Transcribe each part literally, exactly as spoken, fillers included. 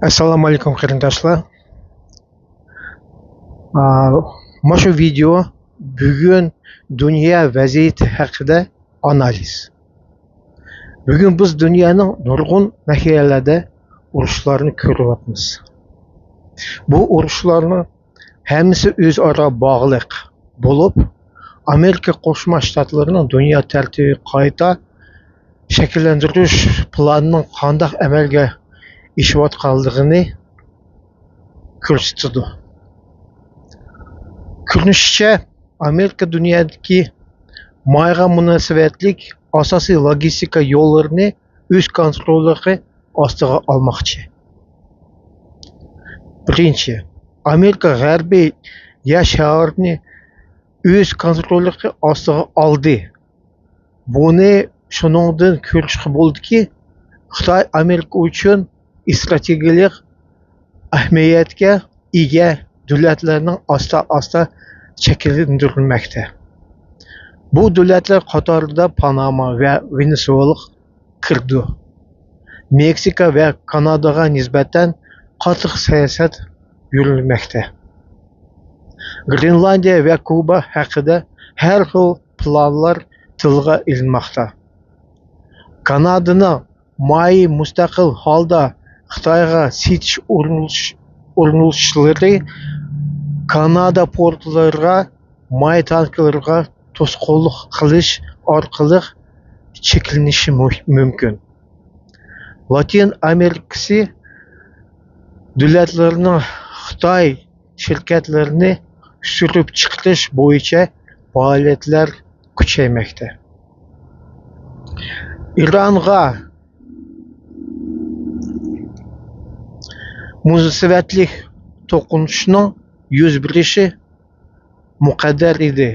ئەسسالامۇ ئەلەيكۇم قېرىنداشلار. ئا، ماشۇ ۋىدېئو بۈگۈن دۇنيا ۋەزىيىتى ھەققىدە ئانالىز. بۈگۈن بىز دۇنيانىڭ نۇرغۇن ناھىيەلەردە ئۇرۇشلارنى كۆرۈۋاتىمىز. بۇ ئۇرۇشلارنىڭ ھەممىسى ئۆزئارا باغلىق بولۇپ، ئامېرىكا قوشما شتاتلىرىنىڭ دۇنيا تەرتىپى قايتا شەكىللەندۈرۈش پىلانىنىڭ قانداق ئەمەلگە ئېشىۋاتقانلىقىنى كۆرسىتىدۇ. كۆرۈنۈشىچە، ئامېرىكا دۇنيادىكى مايغا مۇناسىۋەتلىك ئاساسىي لاگىستىكا يوللىرىنى ئۆز كونتروللۇقى ئاستىغا ئالماقچى. بىرىنچى، ئامېرىكا غەربىي يەر شارىنى ئۆز كونتروللۇقى ئاستىغا ئالدى. بۇنى شۇنىڭدىن كۆرۈشكە بولىدۇكى، خىتاي ئامېرىكا ئۈچۈن ئىستراتېگىيەلىك ئەھمىيەتكە ئىگە دۆلەتلەرنىڭ ئاستا-ئاستا شەكىللەندۈرۈلمەكتە. بۇ دۆلەتلەر قاتارىدا پاناما ۋە ۋېنېسۇېلا كىرىدۇ. مېكسىكا ۋە كاناداغا نىسبەتەن قاتتىق سىياسەت يۈرۈلمەكتە. گرېنلاندىيە ۋە كۇبا ھەققىدە ھەر خىل پىلانلار تىلغا ئېلىنماقتا. كانادىنىڭ مايى مۇستەقىل ھالدا خىتايغا سېتىش ئۇرۇنۇش-، ئۇرۇنۇشلىرى كانادا پورتلىرىغا ماي تانكىلىرىغا توسقۇنلۇق قىلىش ئارقىلىق چەكلىنىشى مۇ-، مۇمكىن. لاتىن ئامېرىكىسى دۆلەتلىرىنىڭ خىتاي شىركەتلىرىنى سۈرۈپ چىقىرىش بويىچە پائالىيەتلەر كۈچەيمەكتە. ئىرانغا مۇناسىۋەتلىك توقۇنۇشنىڭ يۈز بېرىشى مۇقەددەر ئىدى،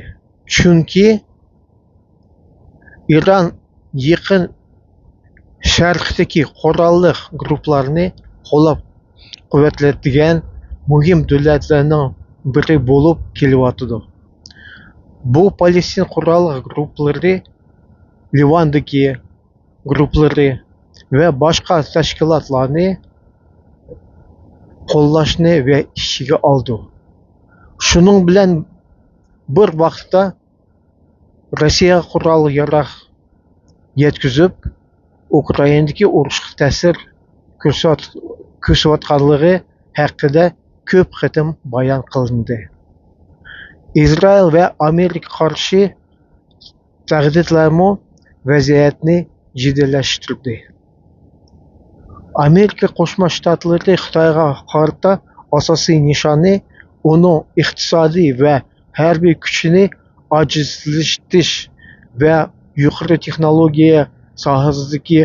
چۈنكى ئىران يېقىن شەرقتىكى قوراللىق گۇرۇپپىلارنى قوللاپ قۇۋۋەتلەيدىغان مۇھىم دۆلەتلەرنىڭ بىرى بولۇپ كېلىۋاتىدۇ. بۇ پالېستىن قوراللىق گۇرۇپپىلىرى لىۋاندىكى گۇرۇپپىلىرى ۋە باشقا تەشكىلاتلارنى قوللاشنى ۋە ئىچىگە ئالىدۇ. شۇنىڭ بىلەن بىر ۋاقىتتا، روسىيەگە قورال ياراغ يەتكۈزۈپ، ئۇكرائىنادىكى ئۇرۇشقا تەسىر كۆرسەت-، كۆرسىتىۋاتقانلىقى ھەققىدە كۆپ قېتىم بايان قىلىندى. ئىسرائىل ۋە ئامېرىكا قارشى تەھدىتلەرمۇ ۋەزىيەتنى جىددىيلەشتۈردى. ئامېرىكا قوشما شتاتلىرى خىتايغا قارىتا ئاساسىي نىشانى ئۇنىڭ ئىقتىسادىي ۋە ھەربىي كۈچىنى ئاجىزلىتىش ۋە يۇقىرى تېخنولوگىيە ساھەسىدىكى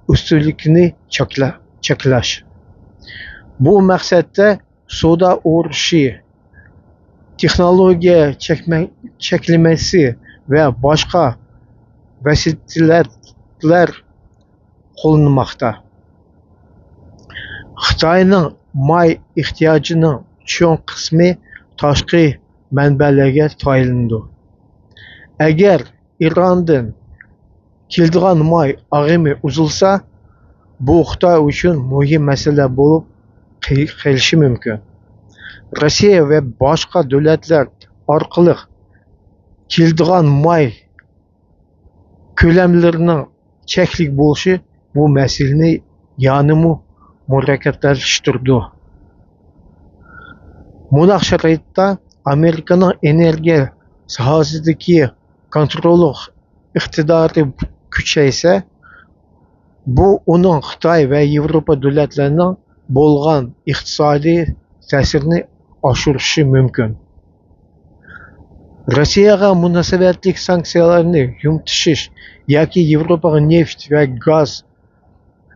ئۈستۈنلۈكىنى چەكلە-، چەكلەش. بۇ مەقسەتتە سودا ئۇرۇشى، تېخنولوگىيە چەكمە-، چەكلىمىسى ۋە باشقا ۋاسىتىلەر قوللىنىلماقتا. خىتاينىڭ ماي ئېھتىياجىنىڭ چوڭ قىسمى تاشقى مەنبەلەرگە تايىنىدۇ. ئەگەر ئىراندىن كېلىدىغان ماي ئاغىمى ئۈزۈلسە، بۇ خىتاي ئۈچۈن مۇھىم مەسىلە بولۇپ قېلىشى مۇمكىن. روسىيە ۋە باشقا دۆلەتلەر ئارقىلىق كېلىدىغان ماي كۆلەملىرىنىڭ چەكلىك بولۇشى بۇ مەسىلىنى يەنىمۇ مۇرەككەپلەشتۈرىدۇ. مۇنداق شارائىتتا ئامېرىكىنىڭ ئېنېرگىيە ساھەسىدىكى كونتروللۇق ئىقتىدارى كۈچەيسە، بۇ ئۇنىڭ خىتاي ۋە ياۋروپا دۆلەتلىرىنىڭ بولغان ئىقتىسادىي تەسىرىنى ئاشۇرۇشى مۇمكىن. روسىيەگە مۇناسىۋەتلىك سانكسىيەلەرنى يۇمشىتىش ياكى ياۋروپاغا نېفىت ۋە گاز،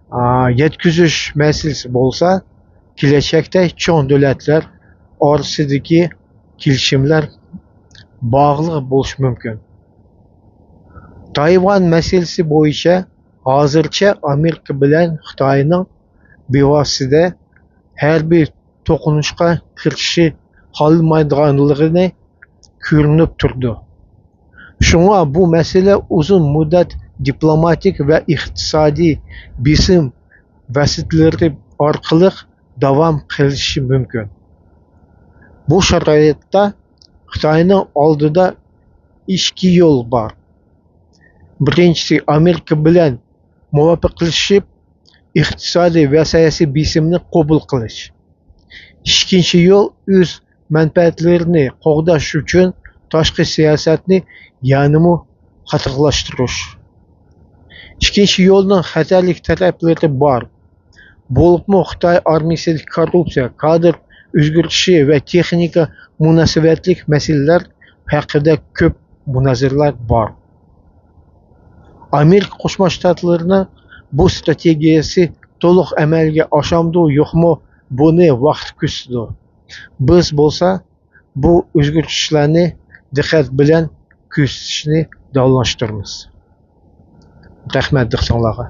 ئا، يەتكۈزۈش مەسىلىسى بولسا، كېلەچەكتە چوڭ دۆلەتلەر ئارىسىدىكى كېلىشىملەر باغلىق بولۇشى مۇمكىن. تايۋان مەسىلىسى بويىچە ھازىرچە ئامېرىكا بىلەن خىتاينىڭ بىۋاسىتە ھەربىي توقۇنۇشقا كىرىشى قالمايدىغانلىقىنى كۆرۈنۈپ تۇرىدۇ. شۇڭا بۇ مەسىلە ئۇزۇن مۇددەت دىپلوماتىك ۋە ئىقتىسادىي بېسىم ۋاسىتىلىرى ئارقىلىق داۋام قىلىشى مۇمكىن. بۇ شارائىتتا خىتاينىڭ ئالدىدا ئىككى يول بار. بىرىنچىسى، ئامېرىكا بىلەن مۇۋاپىقلىشىپ، ئىقتىسادىي ۋە سىياسىي بېسىمنى قوبۇل قىلىش. ئىككىنچى يول، ئۆز مەنپەئەتلىرىنى قوغداش ئۈچۈن تاشقى سىياسەتنى يەنىمۇ قاتتىقلاشتۇرۇش. ئىككىنچى يولنىڭ خەتەرلىك تەرەپلىرى بار. بولۇپمۇ خىتاي ئارمىيىسىدىكى كوررۇپسىيە، كادىر ئۆزگىرىشى ۋە تېخنىكا مۇناسىۋەتلىك مەسىلىلەر ھەققىدە كۆپ مۇنازىرىلەر بار. ئامېرىكا قوشما شتاتلىرىنىڭ بۇ ستراتېگىيەسى تولۇق ئەمەلگە ئاشامدۇ، يوقمۇ، بۇنى ۋاقىت كۆرسىتىدۇ. بىز بولسا بۇ ئۆزگىرىشلەرنى دىققەت بىلەن كۆزىتىشنى داۋاملاشتۇرىمىز. رەھمەت دىققىتىڭلارغا.